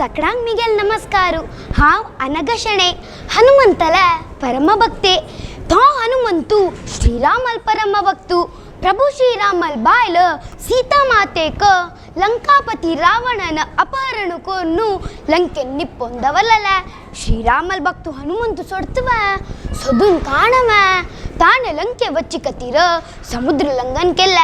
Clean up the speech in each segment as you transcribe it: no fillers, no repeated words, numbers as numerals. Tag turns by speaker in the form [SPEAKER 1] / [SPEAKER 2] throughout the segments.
[SPEAKER 1] सगळ्यांक मिगेल नमस्कार. हांव अनघ शणै, हनुमंतల परमभक्ते. तो हनुमंतु श्रीरामल परमभक्तु. प्रभु श्रीरामल बायल सीता मातेक लंकापती रावणन अपहरण कोर्नु लंके निप्पೊಂದವಲ್ಲಲ. ಶ್ರೀರಾಮಲ್ ಭಕ್ತು ಹನುಮಂತು ಸೊಡ್ತುವ ಸೊದುನ್ ಕಾಣವ ತಾನೆ ಲಂಕೆ ವಚ್ಚಿಕತೀರ ಸಮುದ್ರ ಲಂಘನ್ ಕೆಲ್ಲ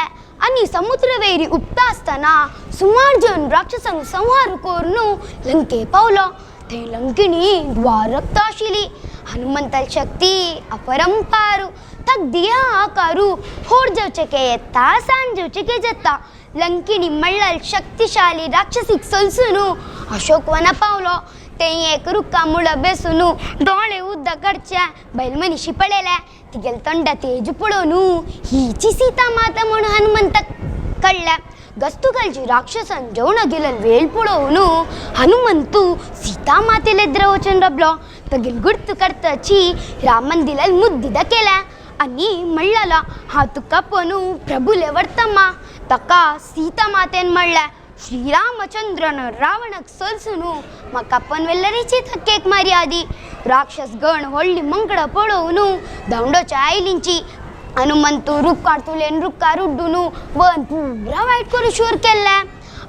[SPEAKER 1] अनि समुद्रवेरी उबता आसतना सुमार जन राक्षसांक संहार करून लंके पावलो. थंय लंकिणी द्वारकता आशिल्ली. हनुमंताल शक्ती अपरंपारू, ताक दिया आकारू, होड जेवचेके येता सांज जेवचेके जाता. लंकिणी म्हणल्यार शक्तिशाली राक्षसीक सोलसून अशोकवना पावलो. ते एक रुखा मुळा बेसून दोळे उदक काडच्या बैल मनीशी पळयले. तिगेले तोंडा तेज पळोवन हिची सीता माता म्हणून हनुमंताक कळ्ळें. गस्तू घालची राक्षसान जेवणा गेल्यान वेळ पळोवन हनुमंतू सीता मातेले एद्रा वचून राबलो. तगेल गुर्त करताची रामान दिल्यार मुद्दीदा केल्या आनी म्हणलालो, हांव तुका पळोवन प्रभुले व्हरतम्मा. ताका सीता मातेन म्हणलें, श्रीरामचंद्रन रावणाक सोलसून म्हाका पनवेल्लरीची थक्केक मर्यादी. राक्षस गण व्हडली मंकडां पळोवन धांवडोच्या आयलींची. हनुमंतू रुखार तुलेन रुखार उड्डून वन पुरा वायट करून शूर केल्लें.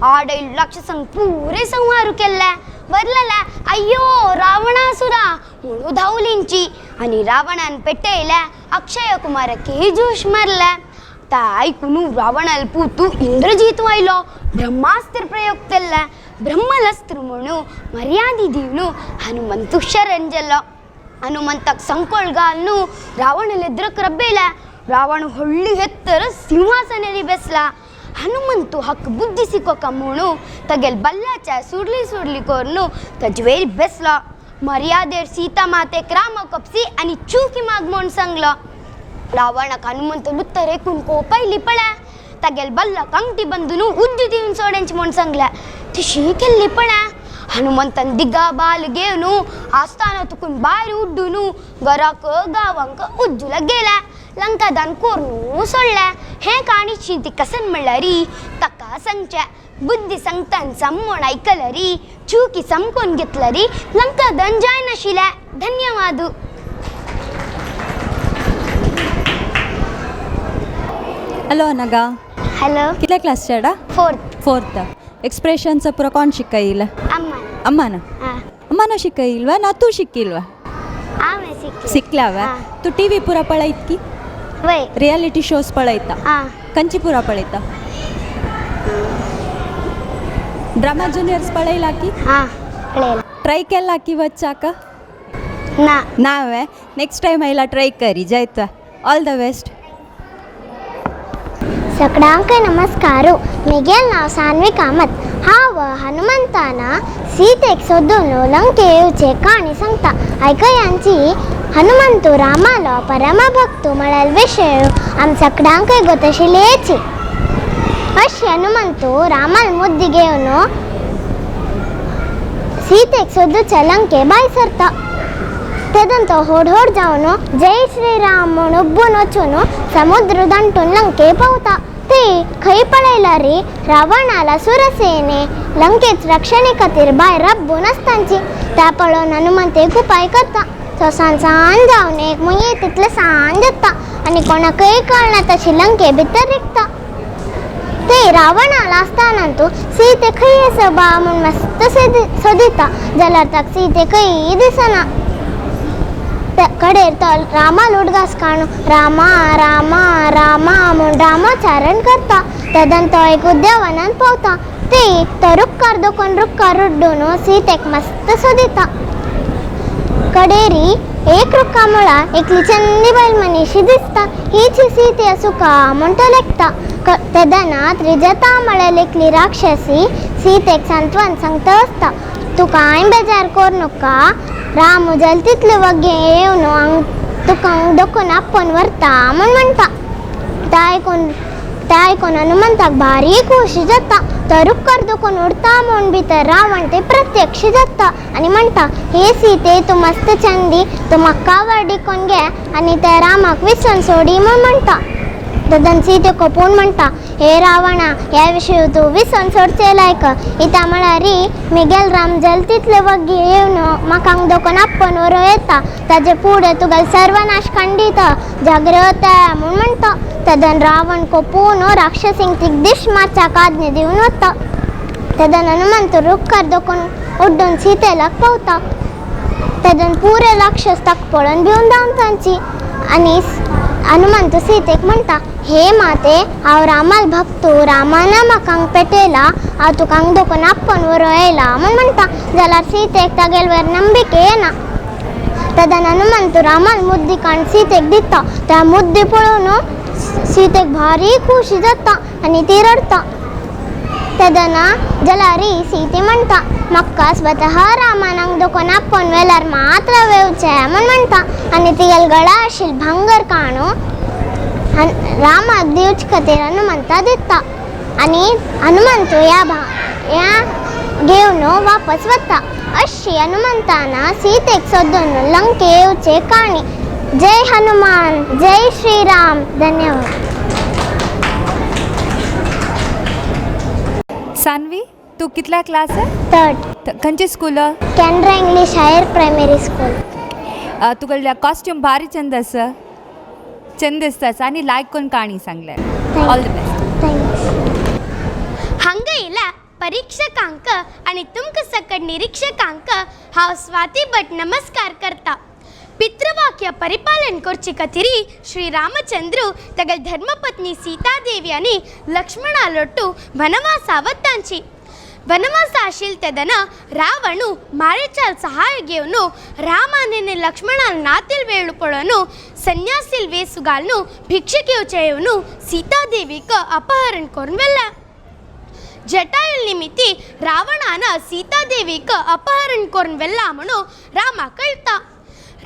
[SPEAKER 1] आडयल राक्षसांक पुरे संहारू केल्लें. वरलेलें अय्यो रावणासुरा म्हणून धांवलींची आनी रावणान पेटयल्या अक्षय कुमाराक जोश मारले. ता आयकून रावणाल पूतू इंद्रजीत आयलो. ब्रह्मास्त्र प्रयोग केल्ले. ब्रह्मलस्त्र म्हणून मर्यादी दिवन हनुमंतू शरण जालो. हनुमंताक संकोळ घालून रावणाले द्रक रब्बेला. रावण व्हडली एत्तर सिंहासनारी बेसला. हनुमंतू हक्क बुद्धी शिकोका म्हणून तगेल बल्लाच्या सुरली सुरली करून तजवेर बेसलो. मर्यादेर सीता मातेक रामा कपसी आनी चुकी माग म्हूण सांगलो. रावणाक हनुमंत लुत्तर एकूण कोप आयली पळय. तागेल बल्लाक अंगठी बंदून उज्जू दिवन सोड्यांची म्हूण सांगल्या. तशी केल्ली पळय. हनुमंतान दिगा बाल घेवन आस्ताना तुकून भायर उड्डून घराक गांवांक उज्जूला गेल्या. लंकादान कोरून सोडल्या. हें काणीची ती कसन म्हणल्यार ताका सांगचें बुद्धी सांगतान सामोण आयकलरी चुकी समकोन घेतलरी लंकादान जायनाशिल्लें. धन्यवाद.
[SPEAKER 2] हॅलो अनघा.
[SPEAKER 1] हॅलो.
[SPEAKER 2] कितल्या class Cheda?
[SPEAKER 1] Fourth.
[SPEAKER 2] Fourth. Expressions ಪೂರ कोण शिकयला?
[SPEAKER 1] ಅಮ್ಮ.
[SPEAKER 2] ಅಮ್ಮನ?
[SPEAKER 1] ಹಾಂ.
[SPEAKER 2] ಅಮ್ಮನ ಶಿಕೈಲ್ವಾ ನಾ ತೂ ಶಿಕ್ಕಿಲ್ವಾ?
[SPEAKER 1] ಆಮೆ ಸಿಕ್ಕಿ
[SPEAKER 2] ಸಿಕ್ಲಾವ? तू टी व्ही पुरा पळयत की
[SPEAKER 1] वय.
[SPEAKER 2] रियालिटी शोज पळयता?
[SPEAKER 1] हां.
[SPEAKER 2] कंची पुरा पळयता? ड्रामा ज्युनियर्स पळयला की?
[SPEAKER 1] हां, पळयला.
[SPEAKER 2] ट्राय केला की वच्चाक?
[SPEAKER 1] ना.
[SPEAKER 2] नावे नेक्स्ट टाइम आयला ट्राय करी जायत. All the best.
[SPEAKER 3] सगळ्यांक नमस्कार. मिगेल नांव सान्वी कामत. हांव हनुमंतान सीतेक सोदून लंके येवचे काणी सांगता. आयकयांची. हनुमंतू रामालो परमभक्तू म्हळ्यार विशय आम सगळ्यांकय गोत आशिल्लेची. अशी हनुमंतू रामाल मुद्दी घेवन सीतेक सोदूच्या लंके भायर सरता. तेदन तो होड होड जावन जय श्रीराम म्हूण उब्बून वचून समुद्र दांटून लंके पावता. ते खंय पळयल्यार रावणाला सुरसेने लंकेच रक्षणे खातीर भायर रब्बून आसतांची. त्या पळोवन हनुमंत एक उपाय करता. तो सान सान जावन एक मुये तितले सान जाता आनी कोणाकय कळना तशी लंके भितर रिगता. ते रावणाला आसतना तूं सीते खंय आसा बा म्हूण मस्त सोदिता जाल्यार ताका सीते खंय दिसना. कडेर तो रामा उडगास काणू रामा रामा रामा म्हूण रामाचारण करता. तेदन तो एक उद्यावनान पावता. ते तो रुक्कार दोकोन रुक्कार उड्डून सीतेक मस्त सोदिता. कडेरी एक रुक्का मुळा एकली चंदी बायल मनीशी दिसता. हीच सीते आसूका म्हूण तो लेखता. तेदना त्रिजता म्हळ्यार एकली राक्षसी सीतेक सांत्वन सांगता आसता, तूं कांय बेजार कोर नाका, रामू जाल तितले वग्गे येवन हांग तुका हांग दोकोन आपोवन व्हरता म्हूण म्हणटा. तें आयकून हनुमंताक भारी खोशी जाता. तो रुक्कार दोकोन उडता म्हूण भितर रावण ते प्रत्यक्ष जाता आनी म्हणटा, हे सीते तूं मस्त चंदी, तूं म्हाका व्हडीकोन घे आनी त्या रामाक विसरून सोडी म्हूण म्हणटा. तेदन सीते कोपून म्हणटा, हे रावणा ह्या विशय तूं विसोन सोडचे लायक. इता म्हळ्यार मिगेल राम जल तितले वग्गी येवन म्हाका हांगा दोकोन आप्पन व्हरो येता ताजे फुडें तुगेलो सर्वनाश खंडीत जाग्रत म्हूण म्हणटा. तेदन रावण कोपून राक्षसींक तीक दिश मारच्याक आज्ञा दिवन वता. तेदन हनुमंत रुखार दोकोन उड्डून सीतेलाक पावता. तेदन पुरे राक्षस ताका पळोवन भिवन धांवतांची आनी हनुमंत सीतेक म्हणटा, हे माते हांव रामाल भक्तू, रामान म्हाका हांगा पेटयला, हांव तुका हांगा दोकोन आप्पन व्हरो येयला म्हूण म्हणटा. जाल्यार सीतेक तागेले वयर नंबिके येना. तेदन हनुमंत रामाल मुद्दी काण सीतेक दिता. त्या मुद्दी पळोवन सीतेक भारी खुशी जाता आनी ती रडटा. तेदना जाल्यार सीते म्हणटा, म्हाका स्वतः रामान हांगा दोकोन आपोवन व्हेल्यार मात्र वेवचें म्हूण म्हणटा. आनी तिगेले गळा आशिल्लें भांगर काणू रामाक दिवचे खातीर हनुमंता दिता आनी हनुमंत ह्या ह्या घेवन वापस वता. अशी हनुमंतान सीतेक सोदून लंके येवचे काणी. जय हनुमान, जय श्रीराम. धन्यवाद.
[SPEAKER 2] सानवी, तूं कितल्या क्लास?
[SPEAKER 3] थर्ड.
[SPEAKER 2] खंयचे school?
[SPEAKER 3] Canara English higher primary school.
[SPEAKER 2] तुगेलें कॉस्ट्यूम भारी चंद आसा, चंद दिसता आसा आनी लायक करून काणी सांगले. All the best.
[SPEAKER 3] Thanks.
[SPEAKER 1] हांगा येयला परीक्षकांक आनी तुमकां सकट निरिक्षकांक हांव स्वाती भट नमस्कार करता. पितृवाक्य परिपालन करचे खातीर श्री रामचंद्र तागेले धर्मपत्नी सीतादेवी आनी लक्ष्मणा लोट्टू वनवासा वतांची. वनवासा आशिल्ले तेदना रावणू मारीचाल सहाय घेवन रामान आनी लक्ष्मणान नातील वेळ पळोवन संन्यासील वेसू घालून भिक्षे घेवचे येवन सीतादेवीक अपहरण करून व्हेलें. जटायु निमित्ती रावणान सीतादेवीक अपहरण करून व्हेला म्हणून रामा कळटा.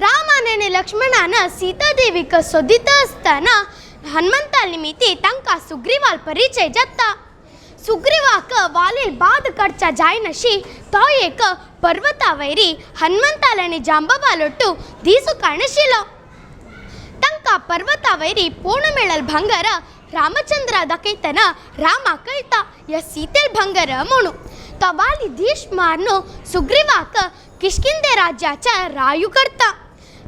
[SPEAKER 1] रामान आनी लक्ष्मणान सीतादेवीक सोदिता आसतना हनुमंता निमित्ती तांकां सुग्रीवाल परिचय जाता. सुग्रीवाक वालील बाद करच्या जायनाशी तो एक पर्वता वयरी हनुमंताल आनी जांबवालोट्टू दिसू काणशिलो. तांकां पर्वता वयरी पोणू मेळल भांगर रामचंद्र दाखयतना रामा कळटा ह्या सीतेल भांगर म्हणू. तो वाली दीश मारून सुग्रीवाक किष्किंदे राज्याच्या रायू करता.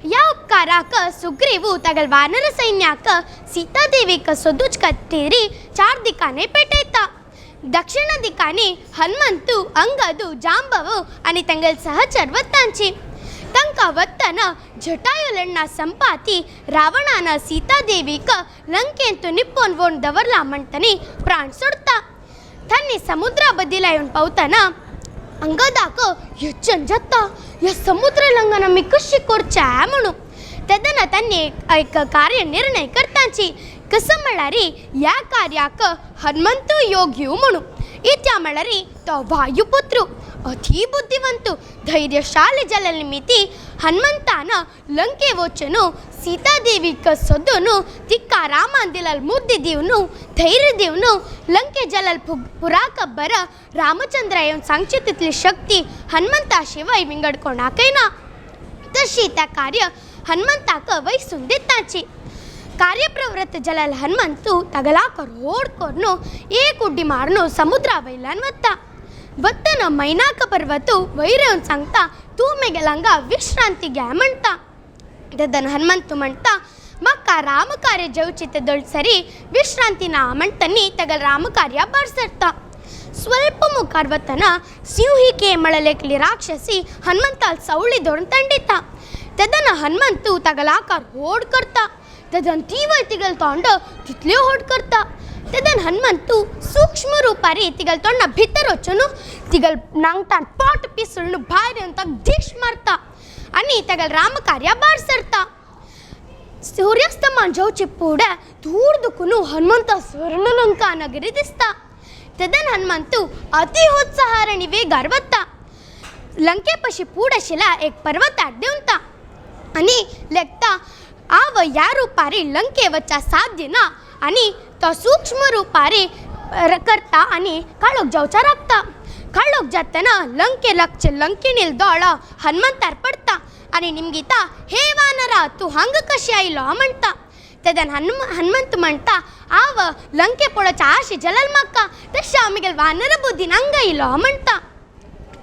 [SPEAKER 1] ह्या उपकाराक सुग्रीव तागेले वानर सैन्याक सीतादेवीक सोदूच खातीर चार दिकांनी पेटयता. दक्षिण दिकांनी हनुमंतू, अंगदू, जांबवू आनी तांगेले सहचर वतांची. तांकां वतना जटायु संपाती रावणान सीतादेवीक लंकेंतू निप्पोन वोन दवरला म्हणटनी प्राण सोडता. तांणी समुद्रा बदीला येवन पावतना अंगदाक यच्चन जाता, ह्या समुद्र लंघन आमी कशी करचें म्हणून. तेन्ना तांणी एक कार्य निर्णय करताची. कसो म्हळ्यार ह्या कार्याक हनुमंत योग्य म्हणून. इत्या म्हळ्यार तो वायुपुत्र अति बुद्धिवंत धैर्यशाली जाल्ल्या निमित्ती हनुमंतान लंके वचून सीतादेवीक सोदून तिका रामान दिलल मुद्दी दिवन धैर्य दिवन लंके जाल्यार पुराकब्बर रामचंद्र येवन सांगची तितली शक्ती हनुमंता शिवाय विंगड कोणाकय ना. तशी त्या कार्य हनुमंताक वैसून दिताची. कार्यप्रवृत्त जाल्यार हनुमंतू तागलाकर होड करून एक उड्डी मारून समुद्रा वयल्यान वता. वतना मैनाक पर्वतू वयर येवन सांगता, तूं मेगेल्या हांगा विश्रांती घे म्हणटा. तेदन हनुमंतू म्हणटा, म्हाका रामकार्य जेवची ते दळसरी विश्रांती ना म्हणटनी तागेलें रामकार्य भायर सरता. स्वल्प मुखार वतना सिंहिके म्हळ्यार राक्षसी हनुमंताक सवळी धरून तंडिता. तेदना हनुमंतू तागेलो आकार व्हड करता. तेदन ती वय तिगेलें तोंड तितल्यो व्हड करता. तेदन हनुमंतू सूक्ष्म रुपारी तिगेले तोंडा भितर वचून तिगेले नांगटान पोट पिसळून भायर येवन ताका दीश मारता आनी तागेलें रामकार्य भायर सरता. सूर्यास्तमान जेवचे फुडें दूर दुखून हनुमंत स्वर्णलंका नगरी दिसता. तेदन हनुमंतू अति उत्साहार आनी वेगार वता. लंके पशी फुडें आशिल्ल्या एक पर्वतार देंवता आनी लेखता, आव ह्या रुपारी लंके वच्चा साध्य ना आनी तो सूक्ष्म रुपारी करता आनी काळोख जावचा राखता. काळोख जातना लंके लागचे लंकिणील दोळो हनुमंतार पडटा आनी निमगिता, हे वानरा तूं हांगा कशें आयलो म्हणटा. तेदन हनुमंत म्हणटा हांव लंके पळोवच्या आशी जलल म्हाका तशें हांव मिगेल वानर बुद्धीन हांगा येयलो म्हणटा.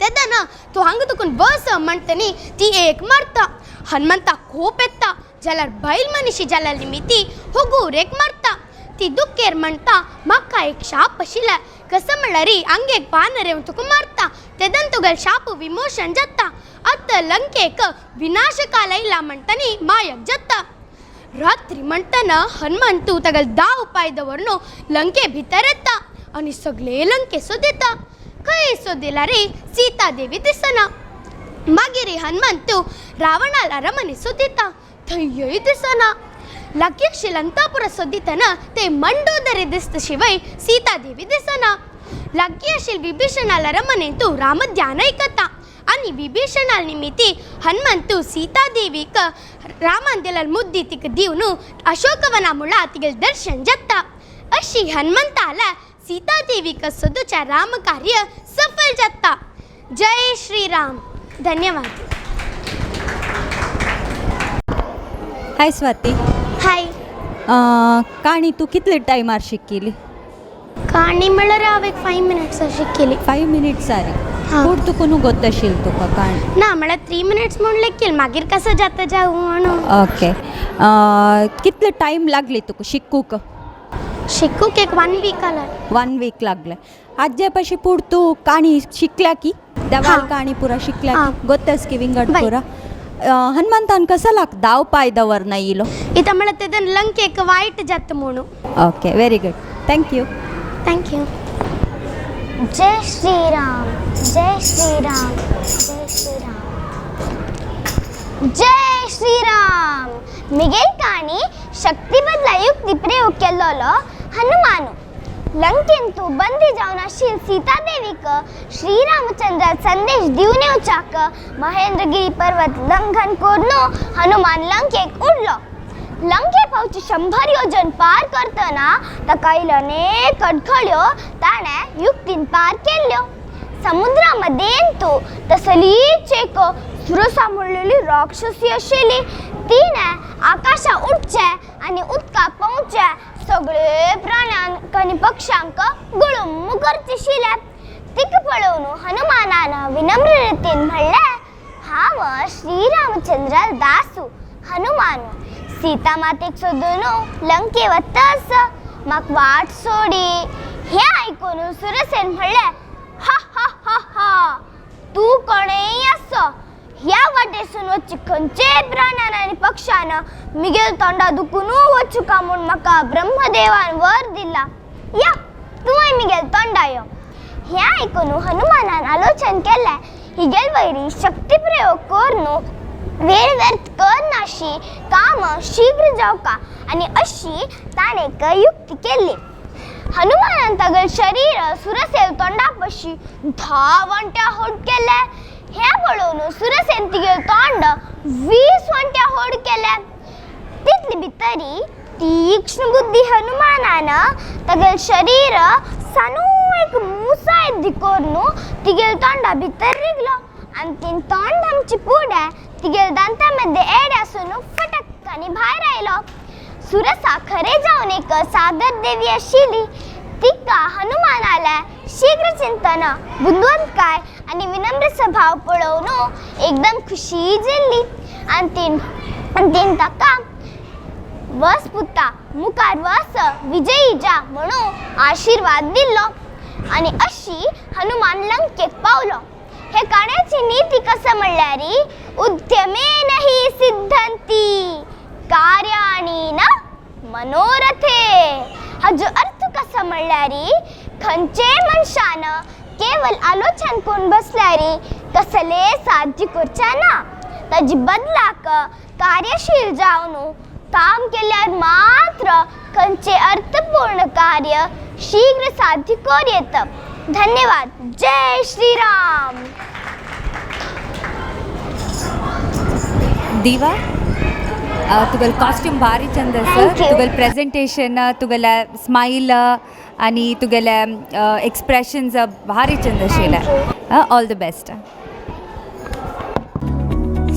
[SPEAKER 1] तेदना तूं हांगा तुकून बस म्हणटनी ती एक मारता. हनुमंता खूप येता जाल्यार बैल मनीशी जाल्यार निमिती हुगूर एक मारता. ती दुखेर म्हणटा म्हाका एक शाप आशिल्लें कसो म्हणल्यार हांगा एक वानर येवन तुका मारता तेदन तुगेलें शाप विमोशन जाता. आतां लंकेक विनाशकाल येयला म्हणटनी मायक जाता. रात्री म्हणटना हनुमंतू तागेलो दा उपाय दवरनो लंके भितर येता आनी सगळे लंके सोदयता. खंय सोदिल्यार सीता देवी दिसना. मागीर हनुमंतू रावणाल अरमने सोदिता थंय दिसना. लागीं आशिल्ल्या सोदितना ते मंडोदरी दिसता शिवाय सीता देवी दिसना. लागीं आशिल्ल्या विभीषणाल अरमनेंतू राम ध्यान आयकता आनी विभीषणाल निमिती हनुमंतू सीता देवीक रामान दिल्यार मुद्दी तिका दिवन अशोकवना मुळा तिगेलें दर्शन जाता. अशी हनुमंताला सीता देवीक सोदूच्या रामकार्य सफल जाता. जय श्रीराम. धन्यवाद.
[SPEAKER 2] हाय स्वाती.
[SPEAKER 1] हाय.
[SPEAKER 2] काणी तूं कितले टायमार शिकिली?
[SPEAKER 1] काणी म्हळ्यार हांव एक 5 मिनट्स शिकिली.
[SPEAKER 2] 5 मिनट्सार?
[SPEAKER 1] हां.
[SPEAKER 2] पूण तुका न्हू गोत आशिल्लें तुका काणी?
[SPEAKER 1] ना म्हळ्यार 3 मिनट्स म्हणलें केलें मागीर कसो जाता जावं म्हणून.
[SPEAKER 2] ओके. कितले टायम लागली तुका शिकूंक?
[SPEAKER 1] शिकूंक एक 1 वीक आला.
[SPEAKER 2] 1 वीक लागले. आजे पाशी पूण तूं काणी शिकल्या की देवाल काणी पुरा शिकल्या की गोतस की विंगड पुरा? हनुमंतान कसो लाग दाव पाय दवरना येयलो?
[SPEAKER 1] इथं म्हळ्यार तेदन लंकेक वायट जाता म्हणून.
[SPEAKER 2] Okay, very good. Thank you.
[SPEAKER 1] Thank you.
[SPEAKER 3] Jai Shriram, Jai Shriram, Jai Shriram, Jai Shriram. Miguel काणी शक्ती बदला युक्ती प्रयोग केल्लोलो हनुमानु. लंकेंतु बंदी जावन आशिल्ल सीता देवीक श्रीरामचंद्र संदेश दिवन येवच्याक महेंद्रगिरी पर्वत लंघन करून हनुमान लंकेक उडलो. लंके पावचे 100 योजन पार करतना ताका आयिल्ल्यो अनेक अडखळ्यो ताणें युक्तीन पार केल्ल्यो. समुद्रा मदेंतु तसलीच एक सुरसा म्हणलेली राक्षसी आशिल्ली. तिणें आकाशा उडचें आनी उदकाक पोंवचें सगळे प्राण्यांक आनी पक्षांक गुळूम करचें आशिल्लें. तिका पळोवन हनुमानान विनम्र रितीन म्हणलें, हांव श्रीरामचंद्र दासू हनुमान. सीता मातेक सोदून लंके वता आसा, म्हाका वाट सोडी. हें आयकून सुरसेन म्हणलें, हा हा हा हा, तूं कोणेय आसो ह्या वाटेसून वचचे खंयचेय प्राण्यान आनी पक्षान मिगेल तोंडा दुखून वचुका म्हूण म्हाका ब्रह्मदेवान वर दिला. या तूंय मिगेल तोंडा यो. हें आयकून हनुमानान आलोचन केलें, हिगेल वयरी शक्ती प्रयोग करून वेळ व्यर्थ करनाशी काम शीघ्र जावका आनी अशी ताणें एक युक्ती केल्ली. हनुमानान तागेलें शरीर सुरसेल तोंडा पशी 10 वण्ट्या होड केलें. हें पळोवन सुरसेन तिगेलें तोंड 20 वण्ट्या होड केलें. तितली भितरी तीक्ष्ण बुद्धी हनुमानान तागेलें शरीर सानू एक मुसा येद्दी करून तिगेलें तोंडा भितर रिगलो आनी तीन तोंड आमचे पुडें तिगेले दांता मध्ये एड आसून फटक आनी भायर आयलो. सुरसा खरें जावन एक सागर देवी आशिल्ली. तिका हनुमानाले शीघ्र चिंतन, बुदवंतकाय आनी विनम्र स्वभाव पळोवन एकदम खुशी जाल्ली आनी तीन ताका वस पुता मुखार वस विजयी जा म्हणून आशिर्वाद दिल्लो आनी अशी हनुमान लंकेक पावलो. हे काण्याची नीती कसं म्हणल्यार उद्यमेन हि सिद्धंती कार्याणि न मनोरथे. हाजो अर्थ कसो म्हणल्यार खंयचेय मनशान केवल आलोचन करून बसल्यार कसलें साध्य करचें ना. ताजी बदलाक कार्यशील जावन काम केल्यार मात्र खंयचें अर्थपूर्ण कार्य शीघ्र साध्य करूं येता. धन्यवाद. जय श्रीराम.
[SPEAKER 2] दिवा, तुगेलो कॉस्ट्यूम भारी चंद आसा.
[SPEAKER 3] Thank you.
[SPEAKER 2] तुगेलें प्रेजेंटेशन, तुगेलें स्मायल आनी तुगेलें एक्सप्रेशन्स भारी चंद आशिल्लें. All the best.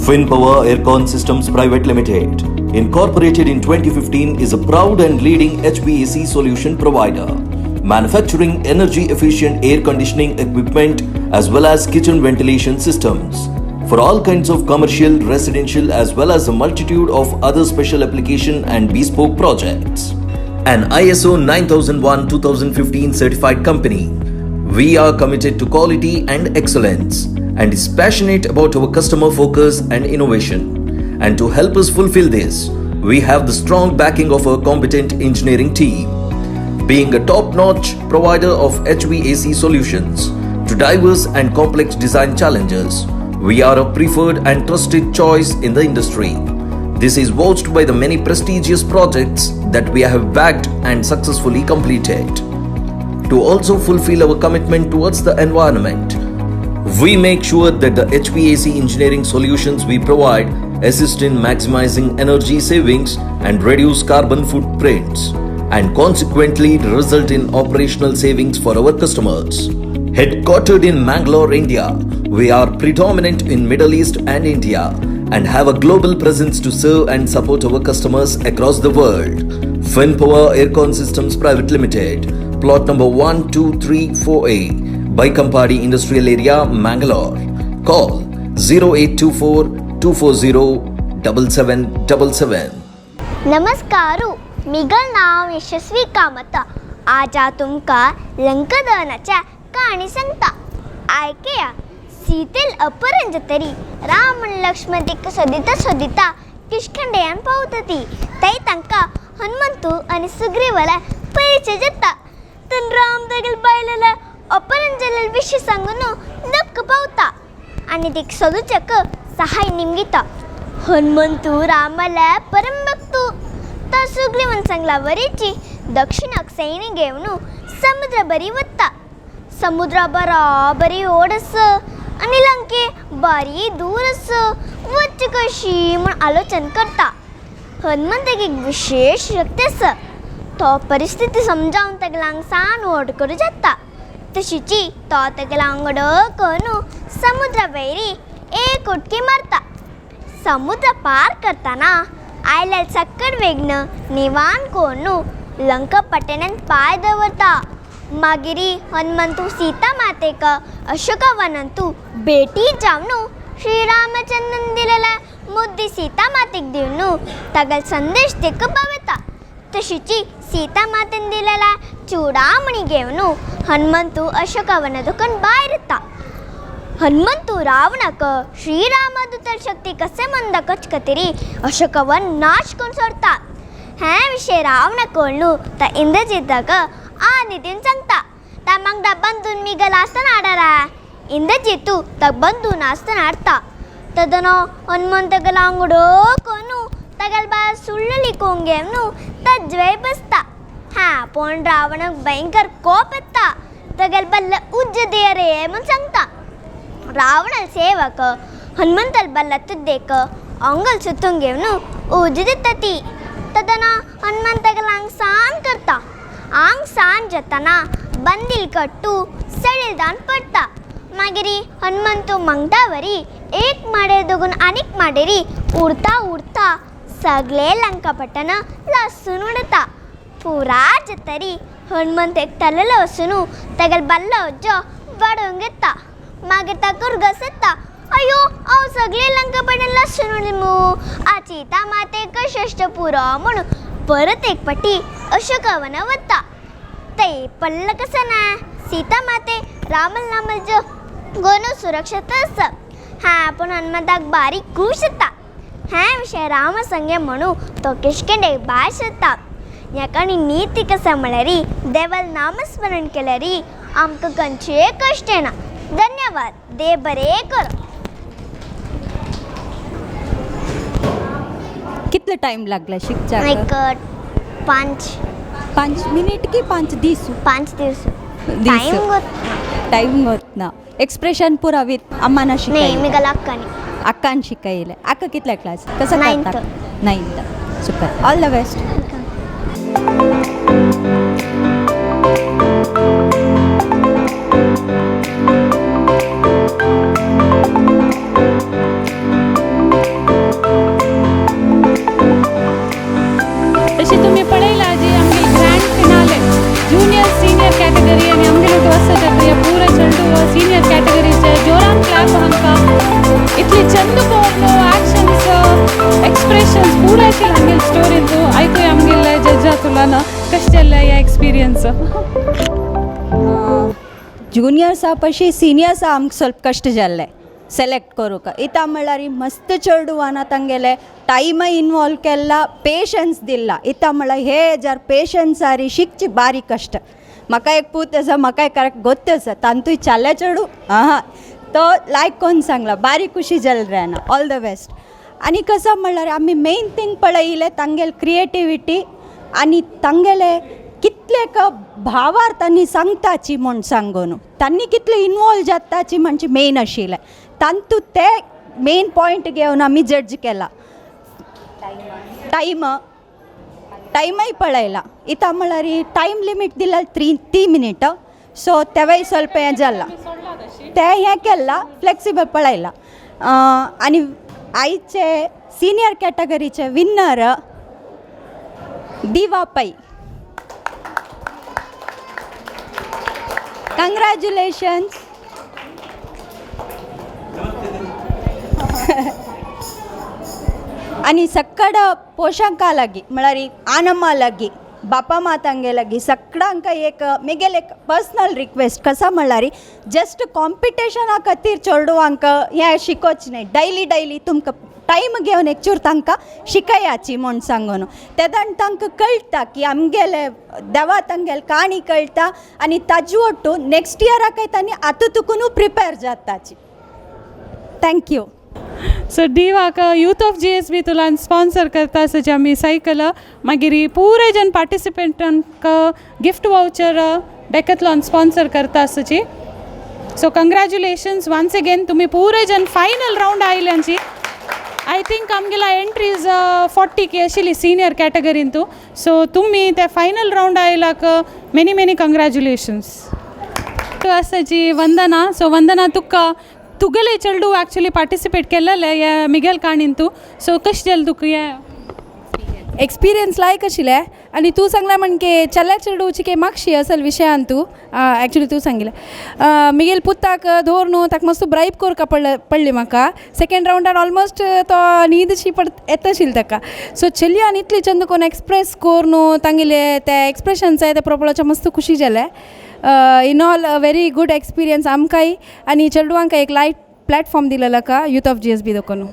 [SPEAKER 4] Fin Power Aircon Systems Private Limited. incorporated in 2015, is a proud and leading HVAC solution provider, manufacturing energy efficient air conditioning equipment as well as kitchen ventilation systems for all kinds of commercial, residential, as well as a multitude of other special application and bespoke projects. An ISO 9001-2015 certified company, we are committed to quality and excellence and is passionate about our customer focus and innovation. And to help us fulfill this, we have the strong backing of our competent engineering team. Being a top-notch provider of HVAC solutions to diverse and complex design challenges, we are a preferred and trusted choice in the industry. This is vouched by the many prestigious projects that we have backed and successfully completed. To also fulfill our commitment towards the environment, we make sure that the HVAC engineering solutions we provide assist in maximizing energy savings and reduce carbon footprints, and consequently result in operational savings for our customers. Headquartered in Mangalore, India, we are predominant in Middle East and India and have a global presence to serve and support our customers across the world. FinPower Aircon Systems Private Limited, plot number 1234A, Baikampadi Industrial Area, Mangalore. Call 0824 240 7777.
[SPEAKER 3] नमस्कारू, Miguel नाव यशस्वी कामत. आज हांव तुमकां लंका दहनाच्या काणी सांगता. आयकया. सीतेल अपरंज तरी राम आनी लक्ष्मण तांकां सोदिता सोदिता किशखंडयान पावता ती. थंय तांकां हनुमंतू आनी सुग्रीवाला परिचय जाता. तर राम तागेले बायलेल्या अपरंजले विशीं सांगून लक्क पावता आनी ताका सोदूच्याक सहाय निमगिता. हनुमंतू रामाल्या परम भक्तू. तो सुग्रीवन सांगला वरीची दक्षिणाक सैन्य घेवन समुद्र बरी वता. समुद्रा बराबरी व्हड आसा आनी लंके बारी दूर आसा, वच्चें कशी म्हूण आलोचन करता. हनुमंताक एक विशेश शक्ती आसा. तो परिस्थिती समजावन तागेल्या हांगसान व्हड करूं जाता. तशीची तो तागेल्या वांगडा करून समुद्रा वयरी एक उडकी मारता. समुद्र पार करतना आयल्या सक्कड वेग्न निवान कोरून लंका पटेण्यान पांय दवरता. मागीर हनुमंतू सीता मातेक अशोकवनांतू भेटी जावन श्रीरामचंद्रन दिलेल्या मुद्दी सीता मातेक दिवन तागेलो संदेश ताका पावयता. तशीची सीता मातेन दिलेल्या चुडामणी घेवन हनुमंतू अशोकवना भायर येता. हनुमंतू रावणाक श्रीरामदूतल शक्ती कशें म्हूण दाखोवचे खातीर अशोकवन नाश करून सोडता. हें विशय रावणाक कळ्ळू तो इंद्रजीताक आनी दिवन सांगता, ता म्हाका बांदून मिगल आसतना हाडारा. इंद्रजीतू ताका बांदून आसतना हाडटा. तेदोना हनुमंत तागेलो वांगडो करून तागेले बायल सुळ्ळ लिकोवंक घेवन तजवे बसता. हा पूण रावणाक भयंकर कोप येता. तागेले बल्ल उज्ज दिया रे म्हूण सांगता. रावणाल सेवक हनुमंताल बल्ल तुद्देक अंगल सुतूंक घेवन उज दिता ती. तेदोना हनुमंत तागेलो आंग सान करता. आंग सान जातना बंदील कट्टू सडील दान पडटा. मागीर हनुमंतू मंगतावरी एक माडेर दोगून आनीक माडेरी उरता उरता सगळे लंका पट्टना लसून उडता. पुरा जातरी हनुमंत एक तलेलो वसून तागेलो बल्लो उज्जो वाडोवंक येता. मागीर ताका उरगस येता, अयो हांव सगळे लंका पट्टन लसून उडली मू, आचिता मातेक कश्ट पुरो म्हणून परत एक पाटी अशोकवना वता. थंय पडलें कसं ना सीता माते रामल नामल गोनू सुरक्षित आसा. हा पूण हनुमंताक बारीक खूश जाता. हें विशय रामा संगे म्हणून तो किशकिंडेक भायर सरता. ह्या काणी नीती कसा म्हळ्यार देवाल नामस्मरण केल्यार आमकां खंयचेय कश्ट येना. धन्यवाद. देव बरें करूं.
[SPEAKER 2] कितलो टायम लागला शिकच्याक?
[SPEAKER 3] एक 5
[SPEAKER 2] 5 मिनिट की 5 दीस?
[SPEAKER 3] 5 दीस. टायम गोत
[SPEAKER 2] टायम गोत ना. एक्सप्रेशन पुरा विथ अम्माना
[SPEAKER 3] नाही,
[SPEAKER 2] शिकयले?
[SPEAKER 3] मी गेला अक्कानी.
[SPEAKER 2] अक्कान शिकयले. अक्का कितल्या क्लास कसं
[SPEAKER 3] Ninth.
[SPEAKER 2] करता? 9th. Super, all the best.
[SPEAKER 5] Experience.
[SPEAKER 2] जुनियर्सा पशी सिनियर्सा आमकां ಸ್ವಲ್ಪ कश्ट जाल्ले सेलेक्ट करूंक. इता म्हणल्यार मस्त चेडवान तांगेले टायमय इनवॉल्व केल्ला, पेशन्स दिल्ला. इता म्हणल्यार हे जर पेशन्स आरी शिकची बारीक कश्ट. म्हाका एक पूत आसा, म्हाका करेक्ट गोत्त आसा तांतूय चाल्या चेडूं आहा तो लायक कोन्न सांगला, बारीक खुशी जाल रे ना. All the best. आनी कसो म्हणल्यार आमी मेन थींग पळयलें तांगेले क्रिएटिविटी आनी तांगेले कितले भावार तांणी सांगताची म्हूण सांगून तांणी कितले इनवॉल्व जाताची म्हणजे मेन आशिल्लें. तांतू ते मेन पॉयंट घेवन आमी जज केला. टायम टायमय पळयला. इतां म्हणल्यार टायम लिमीट दिला 3 मिनीट, सो तेवय ಸ್ವಲ್ಪ हें जाला ते हें केल्ला फ्लेक्सिबल पळयला. आनी आयचे सिनियर कॅटेगरीचे विन्नर दिवा पै. कंग्रॅच्युलेशन्स. आनी सक्कड पोशंका लागी म्हळ्यार आनम्मा लागी बापा मातांगे लागी सगळ्यांक एक मेगेले एक पर्सनल रिक्वेस्ट कसा म्हणल्यार जस्ट कॉम्पिटिशना खातीर चेडवांक हें शिकोवचें न्हय, डैली डैली तुमकां टायम घेवन एक चूर तांकां शिकयाची म्हूण सांगून तेदान तांकां कळटा की आमगेले देवा तांगेले काणी कळटा आनी ताजे ಒಟ್ಟು नेक्स्ट इयराकय तांणी आतां तुकून प्रिपेर जाताची. Thank you.
[SPEAKER 5] सो डिवाक यूथ ऑफ GSB तुलान स्पॉन्सर करता सजे आमी सायकल, मागीर पुराय जन पार्टिसिपेंटांक गिफ्ट वावचर डेकथलॉन स्पॉन्सर करता सजी. सो कंग्रॅच्युलेशन्स वन्स अगेन, तुमी पुराय जन फायनल रावंड आयल्यांची. I think आमगेला एंट्रीज 40 की आशिल्ली सिनियर कॅटेगरींतू. सो तुमी ते फायनल रावंड आयलाक मेनी मेनी कंग्रॅच्युलेशन्स. आसा जी वंदना. सो वंदना, तुका तुगेले चेडूं एक्चुली पार्टिसिपेट केल्लेले हे मिगेल काणीन तूं, सो कशें जालें तुका हें
[SPEAKER 6] एक्सपिरियन्स लायक आशिल्लें? आनी तूं सांगलां म्हणके चेल्या चेडूची के मागशी असल विशयान तूं एक्चुली तूं सांगिल्लें मिगेल पुताक दवर न्हू, ताका मातसो ब्रायब करपा पडली म्हाका. सेकेंड रावंडार ऑलमोस्ट तो न्हीद शी पड येता आशिल्ली ताका. सो चलयान इतली चंद कोन्न एक्सप्रेस कर न्हू, तांगेले ते एक्सप्रेशन्स ते पळोवपाक मस्त खुशी जालें. In all very good experience आमकांय आनी चेडवांकय एक लायट प्लॅटफॉर्म दिलेलो का यूथ ऑफ GSB दोकोनू.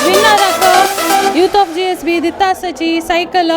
[SPEAKER 5] विनराक यूथ ऑफ GSB दिता आसाची सायकल.